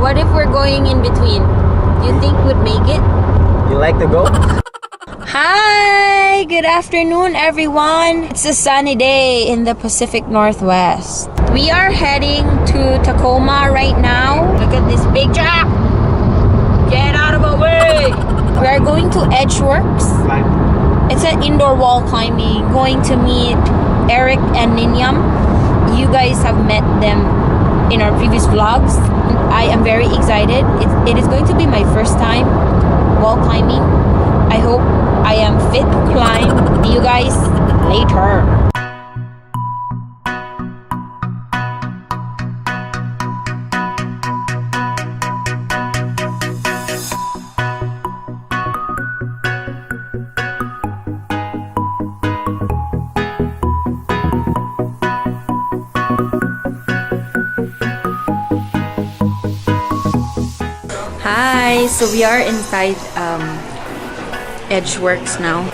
What if we're going in between? Do you think we'd make it? You like to go? Hi! Good afternoon, everyone. It's a sunny day in the Pacific Northwest. We are heading to Tacoma right now. Look at this big truck! Get out of my way! We are going to Edgeworks. It's an indoor wall climbing. Going to meet Eric and Ninyam. You guys have met them in our previous vlogs. I am very excited. It is going to be my first time wall climbing. I hope I am fit to climb. See you guys later. Hi, so we are inside Edgeworks now.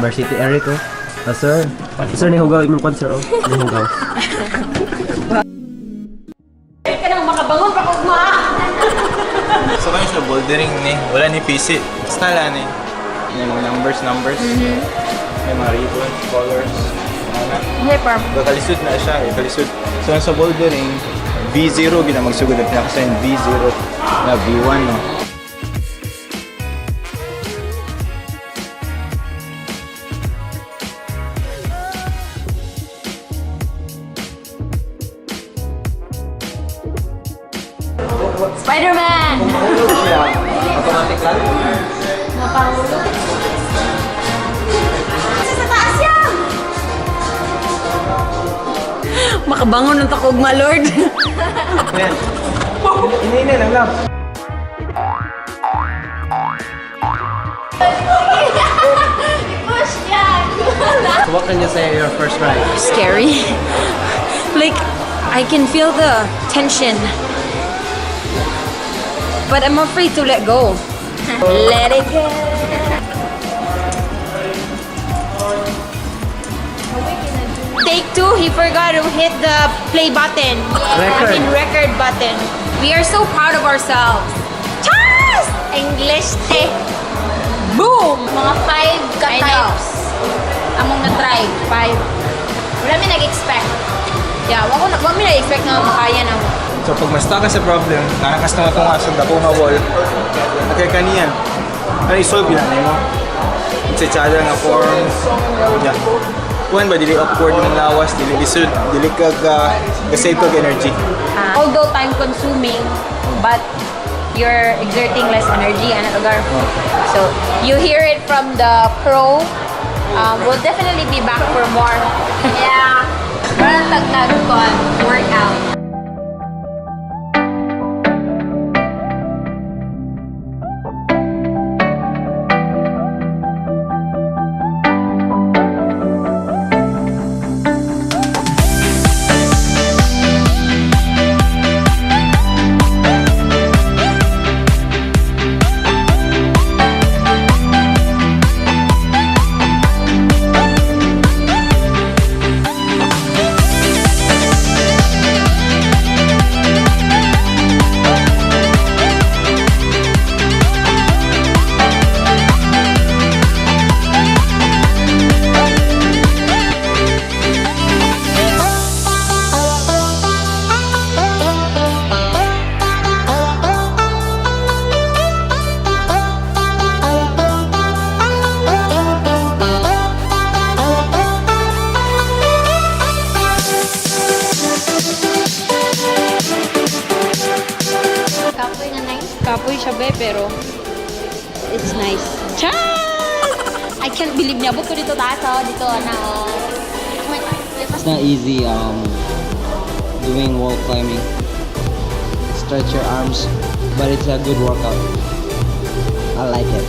Varsity Eric, oh. Ah, sir. Sir, nihugaw imong kwan, sir, oh. Nihugaw. Kanang makabangon pa kog ma. So kayo sa bouldering ni, wala ni PC. Basta lang ni. May mga numbers, numbers. May mga ribbons, colors. Ano na. Okay, par. Kalisod na siya eh, kalisod. So sa bouldering, V0 gina magsugod ang pinakasayin V0 na V1, no. Spider-Man! Automatic lang? Sa taas yan! Makabangon ng takog, ma Lord. Ayan. Hinihina lang lang. Push yan! So what can you say your first ride? Scary. Like, I can feel the tension. But I'm afraid to let go. Let it go. Take two, he forgot to hit the play button. Record. I mean, record button. We are so proud of ourselves. Chas! English te. Boom! Mga five ka I know. types among na-try. Five. Wala mi nag-expect. Yeah, wa mi na-expect na makaya na. So pag masta ka sa problem, narakas na tunga sa dako nga wall. Okay kaniya. Ano i-solve yun mo? Sa tsada nga form. Yeah. Kuan ba dili awkward ng lawas, dili lisod, dili ka ka save kag energy. Although time consuming, but you're exerting less energy ano lugar. So you hear it from the pro. We'll definitely be back for more. Yeah. Parang tagtag ko workout. Kapoy na nice. Kapoy siya be, pero it's nice. Chas! I can't believe niya. Ko dito taas oh, dito na oh. It's not easy doing wall climbing. Stretch your arms, but it's a good workout. I like it.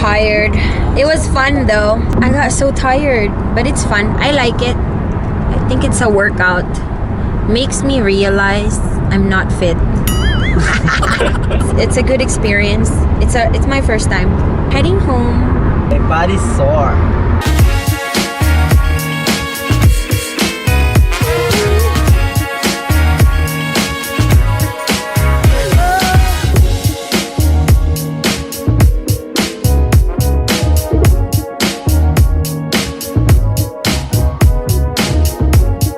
tired. It was fun though. I got so tired, but it's fun. I like it. I think it's a workout. Makes me realize I'm not fit. It's a good experience. It's my first time. Heading home. My body's sore.